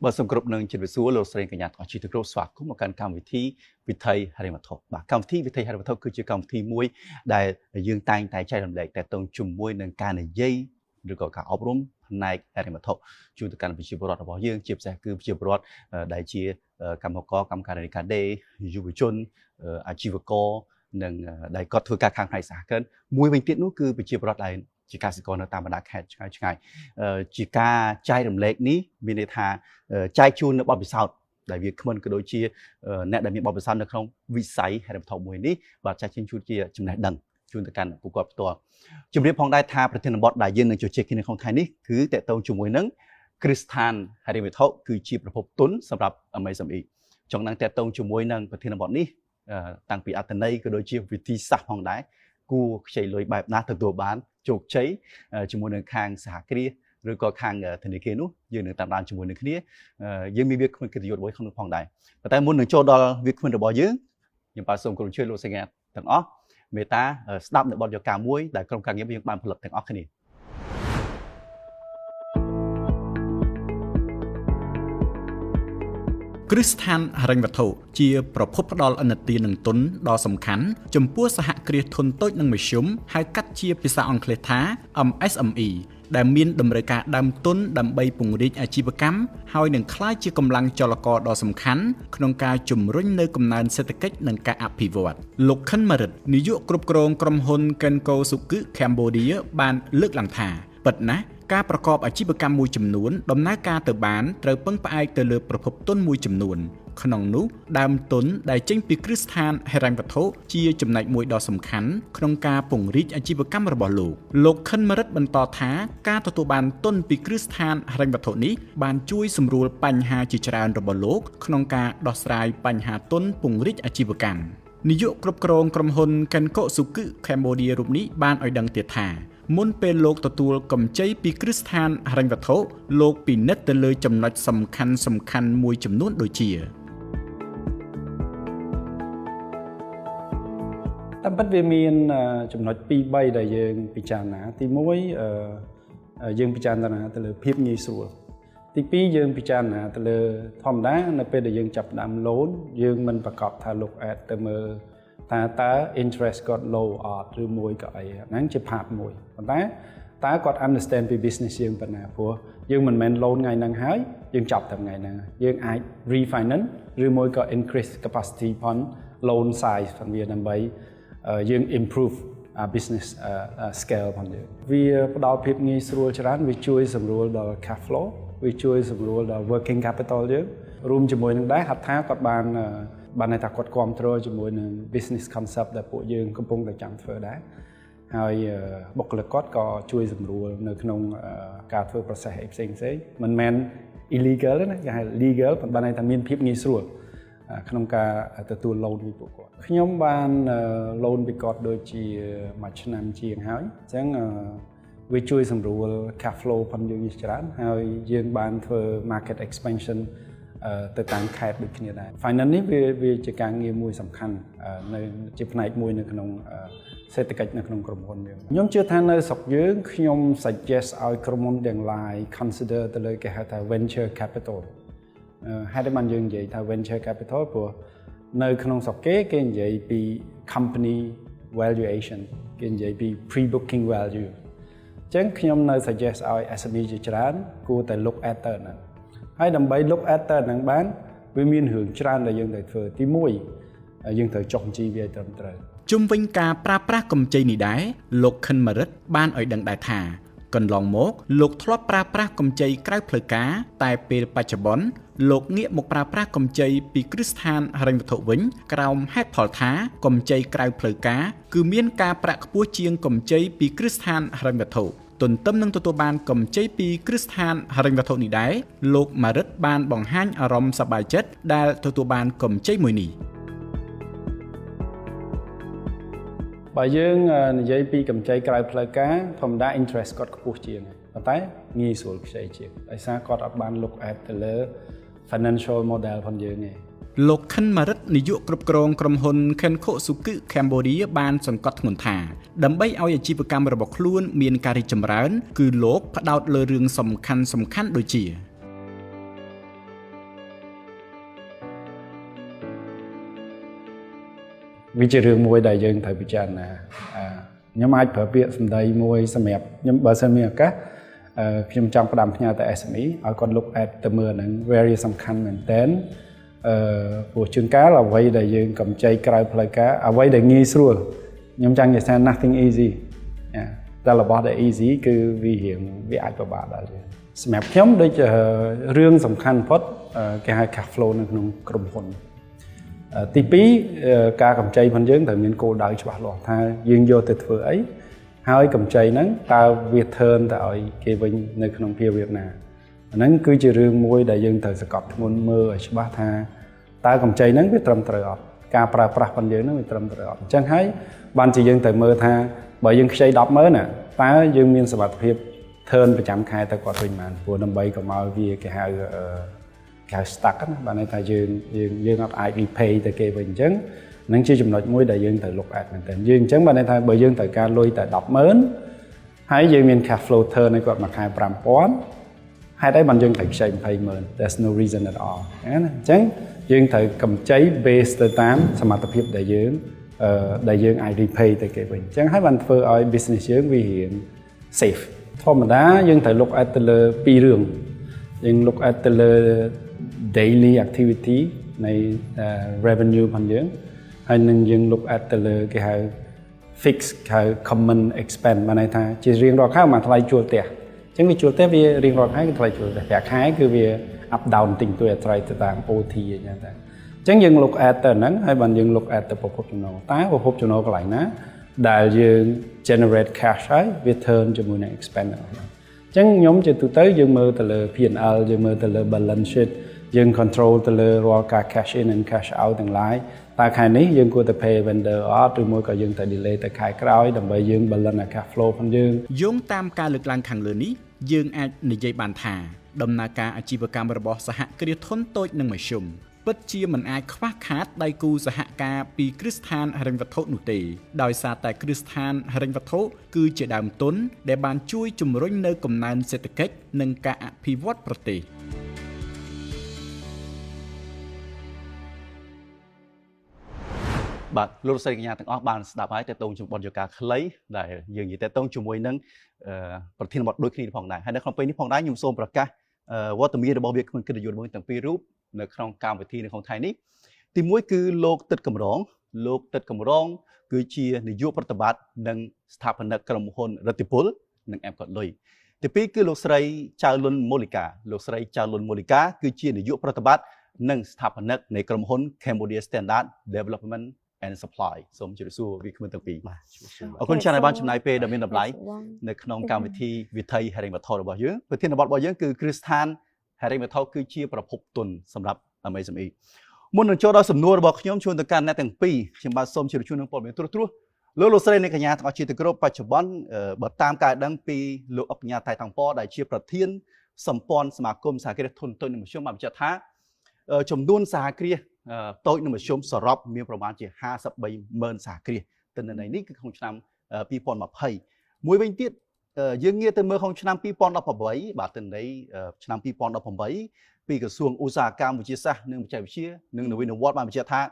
បាទសូមគោរពនឹងជម្រាបសួរលោកស្រីកញ្ញាទាំងអស់ជាទីគោរពស្វាគមន៍មកកាន់កម្មវិធីវិថីហិរញ្ញវត្ថុបាទកម្មវិធីវិថីហិរញ្ញវត្ថុគឺជាកម្មវិធីមួយដែលយើងតែងតែចែករំលែកទាក់ទងជាមួយនឹងការនិយាយឬក៏ការអប់រំផ្នែកហិរញ្ញវត្ថុជូនទៅកាន់ប្រជាពលរដ្ឋរបស់យើងជាពិសេសគឺប្រជាពលរដ្ឋដែលជាកម្មករកម្មការិនីកាដេយុវជនអាជីវករនិងដែលគាត់ធ្វើការខាងផ្នែកសហគ្រិនមួយវិញទៀតនោះគឺប្រជាពលរដ្ឋដែលជាកសិករនៅតាមបណ្ដាខេត្តឆ្ងាយឆ្ងាយជាការចែករំលែកនេះមានន័យថាចែកជូននៅបទពិសោធន៍ដែលវាគ្មិនក៏ដូចជាអ្នកដែលមានបទពិសោធន៍នៅក្នុងវិស័យហិរញ្ញវត្ថុមួយនេះបាទចែកជូនជាចំណេះដឹងជូនទៅកាន់ពួកគាត់ផ្ទាល់ជំរាបផងដែរថាប្រធានបទដែលយើងនឹងជជែកគ្នានៅក្នុងថ្ងៃនេះគឺទាក់ទងជាមួយនឹងគ្រឹះស្ថានហិរញ្ញវត្ថុគឺជាប្រភពទុនសម្រាប់ MSME ចង់នឹងទាក់ទងជាមួយនឹងប្រធានបទនេះតាំងពីអត្ថន័យក៏ដូចជាវិធីសាស្ត្រផងដែរគួរខ្ចីលុយបែបណាទទួលបានជោគជ័យជាមួយនឹងខាងសហគ្រាសឬក៏ខាងធនាគារនោះយើងនឹងតាមដានជាមួយនឹងគ្នាយើងមានវាគ្មិនកិត្តិយសមួយក្នុងនោះផងដែរប៉ុន្តែមុននឹងចូលដល់វាគ្មិនរបស់យើងខ្ញុំបាទសូមគោរពជើញលោកសញ្ញាទាំងអស់មេត្តាស្ដាប់នៅបទយកការមួយដែលក្រុមការងារយើងបានផលិតទាំងអស់គ្នា។ គ្រឹះស្ថានហិរញ្ញវត្ថុជាប្រភពផ្ដល់ឥណទាននិងទុនដ៏សំខាន់ចំពោះសហគ្រាសធុនតូចនិងមធ្យមហៅកាត់ជាភាសាអង់គ្លេសថា MSME ដែលមានតម្រូវការដើមទុនដើម្បីពង្រីកអាជីវកម្មហើយនឹងក្លាយជាកម្លាំងចលករដ៏សំខាន់ក្នុងការជំរុញនូវកំណើនសេដ្ឋកិច្ចនិងការអភិវឌ្ឍលោកខិនម៉ារិតនាយកគ្រប់គ្រងក្រុមហ៊ុន Kenko Suku Cambodia បានលើកឡើងថាពិតណាស់ការប្រកបអាជីវកម្មមួយចំនួនដំណើរការទៅបានត្រូវពឹងផ្អែកទៅលើប្រភពទុនមួយចំនួនក្នុងនោះដើមទុនដែលចេញពីគ្រឹះស្ថានហិរញ្ញវត្ថុជាចំណែកមួយដ៏សំខាន់ក្នុងការពង្រីកអាជីវកម្មរបស់លោកលោកខិនមរិតបន្តថាការទទួលបានទុនពីគ្រឹះស្ថានហិរញ្ញវត្ថុនេះបានជួយសម្រួលបញ្ហាជាច្រើនរបស់លោកក្នុងការដោះស្រាយបញ្ហាទុនពង្រីកអាជីវកម្មនាយកគ្រប់គ្រងក្រុមហ៊ុន Kenko Suku Cambodia រូបនេះបានឲ្យដឹងទៀតថាមុនពេលលោកទទួលកម្ចីពីគ្រឹះស្ថានហិរញ្ញវត្ថុលោកពិនិត្យទៅលើចំណុចសំខាន់សំខាន់មួយចំនួនដូចជា តាមពិតវាមានចំណុច2 3ដែលយើងពិចារណាទី1យើងពិចារណាទៅលើភាពងាយស្រួលទី2យើងពិចារណាទៅលើធម្មតានៅពេលដែលយើងចាប់ផ្ដើម loan យើងមិនប្រកាសថាលោក add ទៅមើលថាតើ interest គាត់ low អត់ឬមួយក៏អីហ្នឹងជា part មួយប៉ុន្តែតើគាត់ understand ពី business យើងប៉ុណ្ណាព្រោះយើងមិនមែន loan ថ្ងៃហ្នឹងហើយយើងចប់តែថ្ងៃហ្នឹងយើងអាច refinance ឬមួយក៏ increase capacity ផង loan size ផងវាដើម្បីយើង improve business scale ផងយើងវាផ្ដល់ភាពងាយស្រួលច្រើនវាជួយសម្រួលដល់ cash flow វាជួយសម្រួលដល់ working capital យើងរួមជាមួយនឹងដែរហត្ថាគាត់បានបានន័យថាគាត់គ្រប់គ្រងជាមួយនឹង business concept ដែលពួកយើងកំពុងតែចាំធ្វើដែរហើយបុគ្គលិកគាត់ក៏ជួយសម្រួលនៅក្នុងការធ្វើ process អីផ្សេងផ្សេងមិនមែន illegal ទេណាគេហៅ legal ប៉ុន្តែបានន័យថាមានភាពងាយស្រួលក្នុងការទទួល loan ពីពួកគាត់ខ្ញុំបាន loan ពីគាត់ដូចជាមួយឆ្នាំជាងហើយអញ្ចឹងវាជួយសម្រួល cash flow ផងយើងនេះច្រើនហើយយើងបានធ្វើ market expansion ទៅតាមខេត្តដូចគ្នាដែរ finance នេះវាវាជាការងារមួយសំខាន់នៅជាផ្នែកមួយនៅក្នុងសេដ្ឋកិច្ចនៅក្នុងក្រុមហ៊ុនយើងខ្ញុំជឿថានៅស្រុកយើងខ្ញុំ suggest ឲ្យក្រុមហ៊ុនទាំងឡាយ consider ទៅលើគេហៅថា venture capital ហេតុតែបានយើងនិយាយថា venture capital ព្រោះនៅក្នុងស្រុកគេគេនិយាយពី company valuation គេនិយាយពី pre booking value អញ្ចឹងខ្ញុំនៅ suggest ឲ្យ SME ជាច្រើនគួរតែ look at ទៅហ្នឹងហើយដើម្បី look at ទៅហ្នឹងបានវាមានរឿងច្រើនដែលយើងត្រូវធ្វើទី1យើងត្រូវចុះបញ្ជីវាឲ្យត្រឹមត្រូវ ជុំវិញការប្រើប្រាស់កម្ចីនេះដែរលោកខិនម៉ារិតបានឲ្យដឹងដែរថាកន្លងមកលោកធ្លាប់ប្រើប្រាស់កម្ចីក្រៅផ្លូវការតែពេលបច្ចុប្បន្នលោកងាកមកប្រើប្រាស់កម្ចីពីគ្រឹះស្ថានហិរញ្ញវត្ថុវិញក្រោមហេតុផលថាកម្ចីក្រៅផ្លូវការគឺមានការប្រាក់ខ្ពស់ជាងកម្ចីពីគ្រឹះស្ថានហិរញ្ញវត្ថុទន្ទឹមនឹងទទួលបានកម្ចីពីគ្រឹះស្ថានហិរញ្ញវត្ថុនេះដែរលោកម៉ារិតបានបង្ហាញអារម្មណ៍សប្បាយចិត្តដែលទទួលបានកម្ចីមួយនេះ បើយើងនិយាយពីកម្ចីក្រៅផ្លូវការធម្មតា interest គាត់ខ្ពស់ជាងប៉ុន្តែងាយស្រួលខ្ចីជាងដោយសារគាត់អត់បាន look at ទៅលើ financial model ផងយើងទេ លោកខិនម៉ារិតនាយកគ្រប់គ្រងក្រុមហ៊ុន Kenko Suku Cambodia បានសង្កត់ធ្ងន់ថាដើម្បីឲ្យអាជីវកម្មរបស់ខ្លួនមានការរីកចម្រើន គឺលោកផ្ដោតលើរឿងសំខាន់សំខាន់ដូចជា វាជារឿងមួយដែលយើងត្រូវពិចារណាខ្ញុំអាចប្រើពាក្យសម្ដីមួយសម្រាប់ខ្ញុំបើសិនមានឱកាសខ្ញុំចង់ផ្ដាំផ្ញើទៅ SME ឲ្យគាត់ look at ទៅមើលហ្នឹង very សំខាន់មែនតើព្រោះជួនកាលអ្វីដែលយើងកម្ចីក្រៅផ្លូវការអ្វីដែលងាយស្រួលខ្ញុំចង់និយាយថា nothing easy តែរបស់ដែល easy គឺវារៀងវាអាចពិបាកដល់យើងសម្រាប់ខ្ញុំដូចរឿងសំខាន់បំផុតគេហៅ cash flow នៅក្នុងក្រុមហ៊ុនទី2ការកម្ចីរបស់យើងត្រូវមានគោលដៅច្បាស់លាស់ថាយើងយកទៅធ្វើអីហើយកម្ចីហ្នឹងតើវា turn ទៅឲ្យគេវិញនៅក្នុង period ណាអាហ្នឹងគឺជារឿងមួយដែលយើងត្រូវសង្កត់ធ្ងន់មើលឲ្យច្បាស់ថាតើកម្ចីហ្នឹងវាត្រឹមត្រូវអត់ការប្រើប្រាស់របស់យើងហ្នឹងវាត្រឹមត្រូវអត់អញ្ចឹងហើយបានជាយើងត្រូវមើលថាបើយើងខ្ចី100000ណាតើយើងមានសមត្ថភាព turn ប្រចាំខែទៅគាត់វិញបានព្រោះដើម្បីកុំឲ្យវាគេហៅ stuck ណាបានន័យថាយើងយើងយើងអត់អាច repay ទៅគេវិញអញ្ចឹងហ្នឹងជាចំណុចមួយដែលយើងត្រូវ look at មែនទែនយើងអញ្ចឹងបានន័យថាបើយើងត្រូវការលុយតែ100000ហើយយើងមាន cash flow turn ឲ្យគាត់មួយខែ5000ហេតុអីបានយើងត្រូវខ្ចី200,000? There's no reason at all ណាអញ្ចឹងយើងត្រូវកម្ចី base ទៅតាមសមត្ថភាពដែលយើងអាច repay ទៅគេវិញអញ្ចឹងហើយបានធ្វើឲ្យ business យើងវារៀង safe ធម្មតាយើងត្រូវ look at ទៅលើពីររឿងយើង look at ទៅលើ daily activity នៃ revenue របស់យើងហើយនឹងយើង look at ទៅលើគេហៅ fix ហៅ common expense បានន័យថាជារៀងរាល់ខែមកថ្លៃជួលផ្ទះអញ្ចឹងវាជួលផ្ទះវារៀងរាល់ខែគឺថ្លៃជួលផ្ទះប្រាក់ខែគឺវា up down តិចតួចអាស្រ័យទៅតាម OT អញ្ចឹងតែអញ្ចឹងយើង look at ទៅហ្នឹងហើយបានយើង look at ទៅប្រភពចំណូលតើប្រភពចំណូលកន្លែងណាដែលយើង generate cash ហើយវា turn ជាមួយនឹង expense ហ្នឹងអញ្ចឹងខ្ញុំជាទូទៅយើងមើលទៅលើ P&L យើងមើលទៅលើ balance sheet យើង control ទៅលើរាល់ការ cash in and cash out ទាំងឡាយតើខែនេះយើងគួរតែ pay vendor អត់ឬមួយក៏យើងត្រូវ delay ទៅខែក្រោយដើម្បីយើង balance cash flow របស់យើង យោងតាមការលើកឡើងខាងលើនេះយើងអាចនិយាយបានថាដំណើរការអាជីវកម្មរបស់សហគ្រាសធុនតូចនិងមធ្យមពិតជាមិនអាចខ្វះខាតដៃគូសហការពីគ្រឹះស្ថានហិរញ្ញវត្ថុនោះទេដោយសារតែគ្រឹះស្ថានហិរញ្ញវត្ថុគឺជាដើមទុនដែលបានជួយជំរុញនូវកំណើនសេដ្ឋកិច្ចនិងការអភិវឌ្ឍប្រទេស។ បាទលោកស្រីកញ្ញាទាំងអស់បានស្ដាប់ហើយតេតងជំបទយកាខ្លីដែលយើងនិយាយតេតងជាមួយនឹងប្រធានបទដូចគ្នាផងដែរហើយនៅក្នុងពេលនេះផងដែរខ្ញុំសូមប្រកាសវត្តមានរបស់វាគ្មិនកិត្តិយសមួយទាំងពីររូបនៅក្នុងកម្មវិធីនៅក្នុងថ្ងៃនេះទីមួយគឺលោកទឹកកម្រងលោកទឹកកម្រងគឺជានាយកប្រតិបត្តិនិងស្ថាបនិកក្រុមហ៊ុនរិទ្ធិពលនិងអែមកត់លុយទីពីរគឺលោកស្រីចៅលុនម៉ូលីកាលោកស្រីចៅលុនម៉ូលីកាគឺជានាយកប្រតិបត្តិនិងស្ថាបនិកនៃក្រុមហ៊ុន Cambodia Standard Development and Supply សូមជម្រាបសួរវាគ្មិនទាំងពីរ បាទ អរគុណច្រើនដែលបានចំណាយពេលដ៏មានតម្លៃនៅក្នុងកម្មវិធីវិថីហិរញ្ញវត្ថុរបស់យើងប្រធានបទរបស់យើងគឺគ្រឹះស្ថានហិរញ្ញវត្ថុគឺជាប្រភពទុនសម្រាប់ MSME មុននឹងចូលដល់សំណួររបស់ខ្ញុំជួនទៅកាន់អ្នកទាំងពីរខ្ញុំបាទសូមជម្រាបជូននឹងព័ត៌មានត្រួសត្រាសលោកលោកស្រីនិងកញ្ញាទាំងអស់ជាទីគោរពបច្ចុប្បន្នបើតាមការដឹងពីលោកអុកញ៉ាតៃតាំងប៉ដែលជាប្រធានសម្ព័ន្ធសមាគមសហគ្រាសធុនតូចនិងមធ្យមបានបញ្ជាក់ថាចំនួនសហគ្រាសតូចនិងមធ្យមសរុបមានប្រមាណជា53ម៉ឺនសហគ្រាសទិន្នន័យនេះគឺក្នុងឆ្នាំ2020មួយវិញទៀតយើងងាកទៅមើលក្នុងឆ្នាំ2018បាទទិន្នន័យឆ្នាំ2018ពីក្រសួងឧស្សាហកម្មវិទ្យាសាស្ត្រនិងបច្ចេកវិទ្យានិងនវានុវត្តន៍បានបញ្ជាក់ថា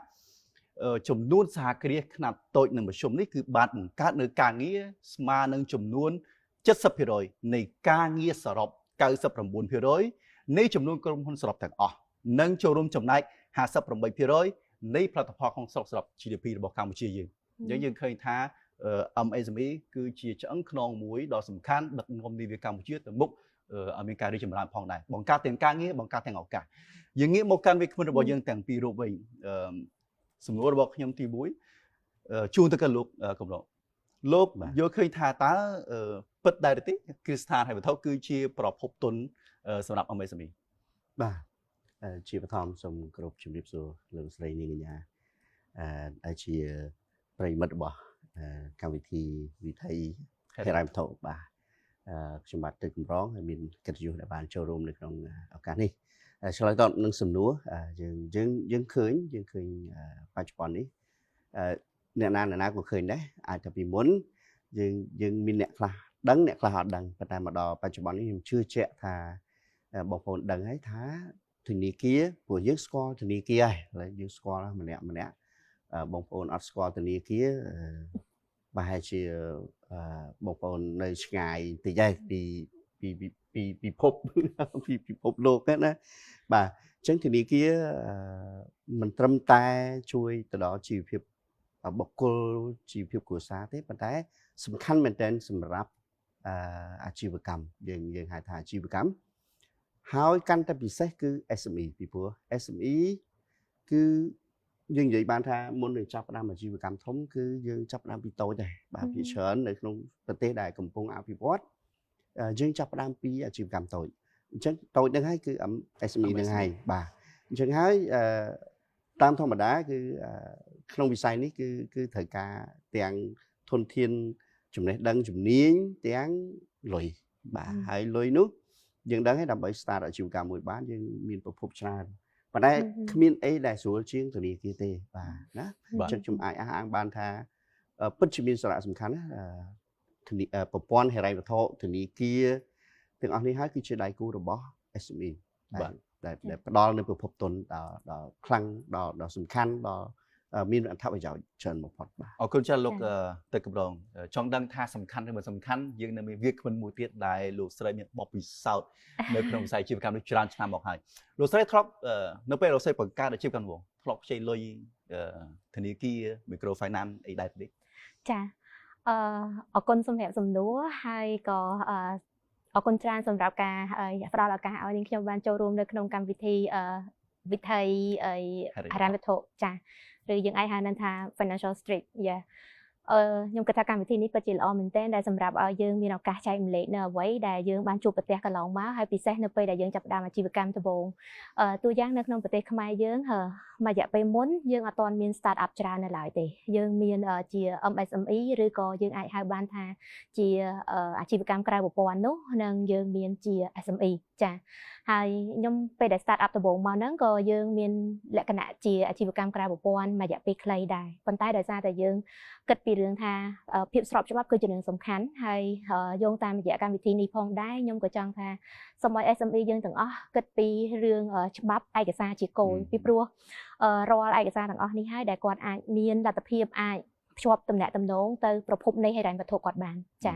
ចំនួនសហគ្រាសខ្នាតតូចនិងមធ្យមនេះគឺបានបង្កើតនៅការងារស្មើនឹងចំនួន70%នៃការងារសរុប99%នៃចំនួនក្រុមហ៊ុនសរុបទាំងអស់និងចូលរួមចំណែក58%នៃផលិតផលក្នុងស្រុកសរុប GDP របស់កម្ពុជាយើងអញ្ចឹងយើងឃើញថា MSME គឺជាឆ្អឹងខ្នងមួយដ៏សំខាន់ដឹកនាំនាវាកម្ពុជាទៅមុខឲ្យមានការរីកចម្រើនផងដែរបង្កើតទាំងការងារបង្កើតទាំងឱកាសយើងងាកមកកាន់វាគ្មិនរបស់យើងទាំងពីររូបវិញសំណួររបស់ខ្ញុំទី1ជូនទៅកាន់លោកកំរងលោកយល់ឃើញថាតើពិតដែរទេគ្រឹះស្ថានហិរញ្ញវត្ថុគឺជាប្រភពទុនសម្រាប់ MSME? បាទជាបឋមសូមគោរពជំរាបសួរលោកស្រីនាងកញ្ញាអឺដែលជាប្រិយមិត្តរបស់កម្មវិធីវិថីហិរញ្ញវត្ថុបាទខ្ញុំបាទទឹកកម្រងហើយមានកិត្តិយសដែលបានចូលរួមនៅក្នុងឱកាសនេះឆ្លើយតបនឹងសំណួរយើងយើងយើងឃើញយើងឃើញបច្ចុប្បន្ននេះអ្នកណាអ្នកណាក៏ឃើញដែរអាចថាពីមុនយើងយើងមានអ្នកខ្លះដឹងអ្នកខ្លះអត់ដឹងប៉ុន្តែមកដល់បច្ចុប្បន្ននេះខ្ញុំជឿជាក់ថាបងប្អូនដឹងហើយថាធនាគារព្រោះយើងស្គាល់ធនាគារហើយឥឡូវយើងស្គាល់ម្នាក់ម្នាក់ បងប្អូនអត់ស្គាល់ធនាគារប្រហែលជាបងប្អូននៅឆ្ងាយតិចហើយពីពីពីពិភពពីពិភពលោកណាបាទអញ្ចឹងធនាគារមិនត្រឹមតែជួយទៅដល់ជីវភាពបុគ្គលជីវភាពគ្រួសារទេប៉ុន្តែសំខាន់មែនទែនសម្រាប់អាជីវកម្មយើងយើងហៅថាអាជីវកម្មហើយកាន់តែពិសេសគឺ SME ពីព្រោះ SME គឺយើងនិយាយបានថាមុននឹងចាប់ផ្ដើមអាជីវកម្មធំគឺយើងចាប់ផ្ដើមពីតូចដែរបាទភាគច្រើននៅក្នុងប្រទេសដែលកំពុងអភិវឌ្ឍយើងចាប់ផ្ដើមពីអាជីវកម្មតូចអញ្ចឹងតូចហ្នឹងហើយគឺ SME ហ្នឹងហើយបាទអញ្ចឹងហើយតាមធម្មតាគឺក្នុងវិស័យនេះគឺគឺត្រូវការទាំងធនធានចំណេះដឹងជំនាញទាំងលុយបាទហើយលុយនោះយើងដឹងហើយដើម្បី start អាជីវកម្មមួយបានយើងមានប្រភពច្រើនប៉ុន្តែគ្មានអីដែលស្រួលជាងធនាគារទេបាទណាអញ្ចឹងខ្ញុំអាចអះអាងបានថាពិតជាមានសារៈសំខាន់ណាធនីប្រព័ន្ធហិរញ្ញវត្ថុធនាគារទាំងអស់នេះហើយគឺជាដៃគូរបស់ SME បាទដែលផ្ដល់នូវប្រភពទុនដល់ដល់ខ្លាំងដល់ដល់សំខាន់ដល់មានអត្ថប្រយោជន៍ច្រើនបំផុតបាទ អរគុណច្រើនលោកទៅកម្រងចង់ដឹងថាសំខាន់ឬមិនសំខាន់យើងនៅមានវាគ្មិនមួយទៀតដែលលោកស្រីមានបទពិសោធន៍នៅក្នុងវិស័យអាជីវកម្មនេះច្រើនឆ្នាំមកហើយលោកស្រីធ្លាប់នៅពេលលោកស្រីបង្កើតអាជីវកម្មវងធ្លាប់ខ្ចីលុយធនាគារ micro finance អីដែរទេ ចាអរគុណសម្រាប់សំណួរហើយក៏អរគុណច្រើនសម្រាប់ការផ្ដល់ឱកាសឲ្យនាងខ្ញុំបានចូលរួមនៅក្នុងកម្មវិធីវិថីហិរញ្ញវត្ថុចាឬយើងអាចហៅនឹងថា financial street យ៉ាខ្ញុំគិតថាកម្មវិធីនេះពិតជាល្អមែនទែនដែលសម្រាប់ឲ្យយើងមានឱកាសចែករំលែកនៅអ្វីដែលយើងបានជួបប្រទះកន្លងមកហើយពិសេសនៅពេលដែលយើងចាប់ផ្ដើមអាជីវកម្មដំបូងតួយ៉ាងនៅក្នុងប្រទេសខ្មែរយើងមួយរយៈពេលមុនយើងអត់ទាន់មាន start up ច្រើននៅឡើយទេយើងមានជា MSME ឬក៏យើងអាចហៅបានថាជាអាជីវកម្មក្រៅប្រព័ន្ធនោះនិងយើងមានជា SME ចាហើយខ្ញុំពេលដែល start up ដំបូងមកហ្នឹងក៏យើងមានលក្ខណៈជាអាជីវកម្មក្រៅប្រព័ន្ធមួយរយៈពេលខ្លីដែរប៉ុន្តែដោយសារតែយើងគិតពីរឿងថាភាពស្របច្បាប់គឺជារឿងសំខាន់ហើយយោងតាមរយៈកម្មវិធីនេះផងដែរខ្ញុំក៏ចង់ថាសូមឲ្យ SME យើងទាំងអស់គិតពីរឿងច្បាប់ឯកសារជាគោលពីព្រោះរាល់ឯកសារទាំងអស់នេះហើយដែលគាត់អាចមានលទ្ធភាពអាចភ្ជាប់តំណាក់តំណងទៅប្រភពនៃហិរញ្ញវត្ថុគាត់បានចា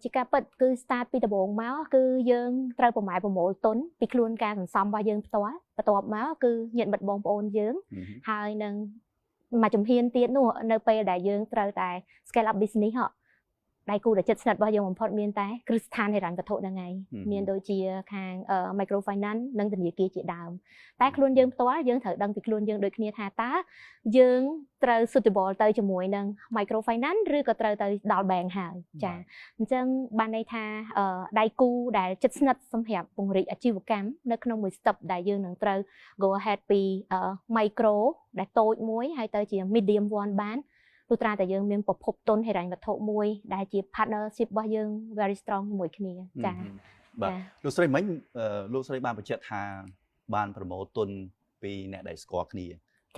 ជាការពិតគឺ start ពីដំបូងមកគឺយើងត្រូវប្រម៉ែប្រមូលទុនពីខ្លួនការសន្សំរបស់យើងផ្ទាល់បន្ទាប់មកគឺញាតិមិត្តបងប្អូនយើងហើយនឹងមួយជំហានទៀតនោះនៅពេលដែលយើងត្រូវតែ scale up business ហ៎ដៃគូដែលជិតស្និទ្ធរបស់យើងបំផុតមានតែគ្រឹះស្ថានហិរញ្ញវត្ថុហ្នឹងឯងមានដូចជាខាង micro finance និងធនាគារជាដើមតែខ្លួនយើងផ្ទាល់យើងត្រូវដឹងពីខ្លួនយើងដូចគ្នាថាតើយើងត្រូវ suitable ទៅជាមួយនឹង micro finance ឬក៏ត្រូវទៅដល់ bank ហើយចាអញ្ចឹងបានន័យថាដៃគូដែលជិតស្និទ្ធសម្រាប់ពង្រីកអាជីវកម្មនៅក្នុងមួយ step ដែលយើងនឹងត្រូវ go ahead ពី micro ដែលតូចមួយហើយទៅជា medium one បានលុះត្រាតែយើងមានប្រភពទុនហិរញ្ញវត្ថុមួយដែលជា partnership របស់យើង very strong ជាមួយគ្នាចា៎ បាទលោកស្រីមិញលោកស្រីបានបញ្ជាក់ថាបានប្រមូលទុនពីអ្នកដែលស្គាល់គ្នា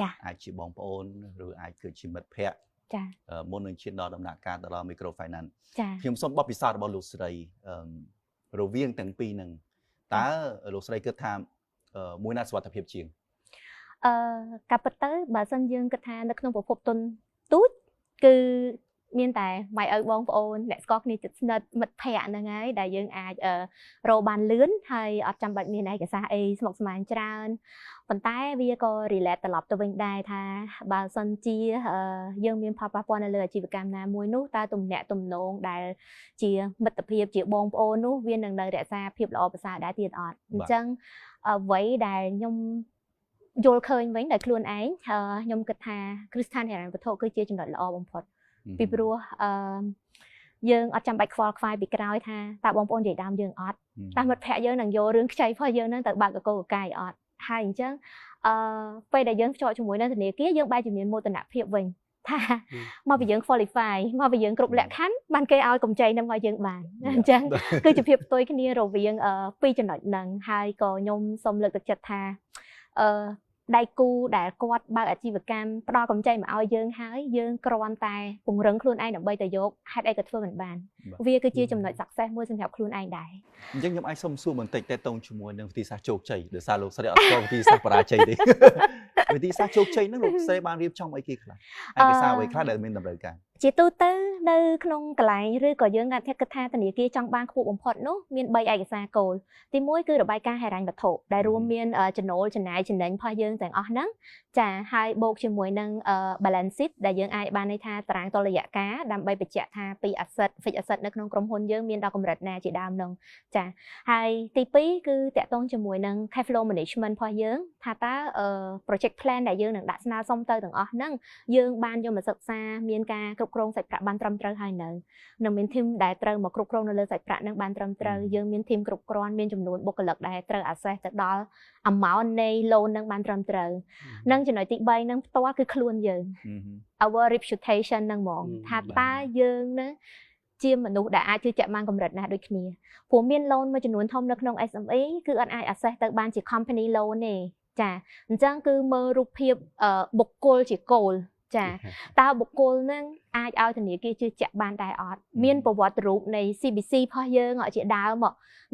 ចា អាចជាបងប្អូនឬអាចគឺជាមិត្តភ័ក្តិ ចា មុននឹងឈានដល់ដំណាក់កាលទៅដល់ micro finance ចា ខ្ញុំសូមបទពិសោធន៍របស់លោកស្រីរវាងទាំងពីរហ្នឹងតើលោកស្រីគិតថាមួយណាសុវត្ថិភាពជាង ការពិតទៅបើសិនយើងគិតថានៅក្នុងប្រភពទុនទូចគឺមានតែម៉ែឪបងប្អូនអ្នកស្គាល់គ្នាជិតស្និទ្ធមិត្តភ័ក្តិហ្នឹងហើយដែលយើងអាចរកបានលឿនហើយអត់ចាំបាច់មានឯកសារអីស្មុគស្មាញច្រើនប៉ុន្តែវាក៏ relate ត្រឡប់ទៅវិញដែរថាបើសិនជាយើងមានផលប៉ះពាល់នៅលើអាជីវកម្មណាមួយនោះតើទំនាក់ទំនងដែលជាមិត្តភាពជាបងប្អូននោះវានឹងនៅរក្សាភាពល្អប្រសើរដែរទៀតអត់អញ្ចឹងអ្វីដែលខ្ញុំយល់ឃើញវិញដោយខ្លួនឯងខ្ញុំគិតថាគ្រឹះស្ថានហិរញ្ញវត្ថុគឺជាចំណុចល្អបំផុតពីព្រោះអឺយើងអត់ចាំបាច់ខ្វល់ខ្វាយពីក្រោយថាតើបងប្អូននិយាយដើមយើងអត់តើមិត្តភ័ក្តិយើងនឹងយករឿងខ្ចីរបស់យើងនឹងទៅបើកកកកាយអត់ហើយអញ្ចឹងអឺពេលដែលយើងភ្ជាប់ជាមួយនឹងធនាគារយើងបែរជាមានមោទនភាពវិញថាមកពីយើង qualify មកពីយើងគ្រប់លក្ខខណ្ឌបានគេឲ្យកម្ចីនឹងមកយើងបានអញ្ចឹងគឺជាភាពផ្ទុយគ្នារវាងពីរចំណុចហ្នឹងហើយក៏ខ្ញុំសូមលើកទឹកចិត្តថាអឺដៃគូដែលគាត់បើកអាជីវកម្មផ្ដល់កម្ចីមកឲ្យយើងហើយយើងគ្រាន់តែពង្រឹងខ្លួនឯងដើម្បីទៅយកហេតុអីក៏ធ្វើមិនបានវាគឺជាចំណុច success មួយសម្រាប់ខ្លួនឯងដែរ អញ្ចឹងខ្ញុំអាចសុំសួរបន្តិចតេតងជាមួយនឹងវិធីសាស្ត្រជោគជ័យដោយសារលោកស្រីអត់ស្គាល់វិធីសាស្ត្របរាជ័យទេ វិធីសាស្ត្រជោគជ័យហ្នឹងលោកស្រីបានរៀបចំអីគេខ្លះឯកសារអ្វីខ្លះដែលមានតម្រូវការ? ជាទូទៅនៅក្នុងកន្លែងឬក៏យើងអាចគិតថាធនាគារចង់បានខ្ពស់បំផុតនោះមាន3ឯកសារគោលទី1គឺរបាយការណ៍ហិរញ្ញវត្ថុដែលរួមមានចំណូលចំណាយចំណេញរបស់យើងទាំងអស់ហ្នឹងចាហើយបូកជាមួយនឹង balance sheet ដែលយើងអាចបានន័យថាតារាងតុល្យការដើម្បីបញ្ជាក់ថាពី asset fixed asset នៅក្នុងក្រុមហ៊ុនយើងមានដល់កម្រិតណាជាដើមហ្នឹងចាហើយទី2គឺតាក់ទងជាមួយនឹង cash flow management របស់យើងថាតើ project plan ដែលយើងនឹងដាក់ស្នើសុំទៅទាំងអស់ហ្នឹងយើងបានយកមកសិក្សាមានការគ្រប់គ្រងសាច់ប្រាក់បានត្រឹមត្រូវហើយនៅនឹងមាន team ដែលត្រូវមកគ្រប់គ្រងនៅលើសាច់ប្រាក់នឹងបានត្រឹមត្រូវយើងមាន team គ្រប់គ្រាន់មានចំនួនបុគ្គលិកដែលត្រូវ access ទៅដល់ amount នៃ loan នឹងបានត្រឹមត្រូវនិងចំណុចទី3នឹងផ្ទាល់គឺខ្លួនយើង our reputation ហ្នឹងហ្មងថាតើយើងនឹងជាមនុស្សដែលអាចជឿជាក់បានកម្រិតណាដូចគ្នាព្រោះមាន loan មួយចំនួនធំនៅក្នុង SME គឺអត់អាច access ទៅបានជា company loan ទេចាអញ្ចឹងគឺមើលរូបភាពបុគ្គលជាគោលចាតើបុគ្គលនឹងអាចឲ្យធនាគារជឿជាក់បានដែរអត់មានប្រវត្តិរូបនៃ CBC របស់យើងជាដើម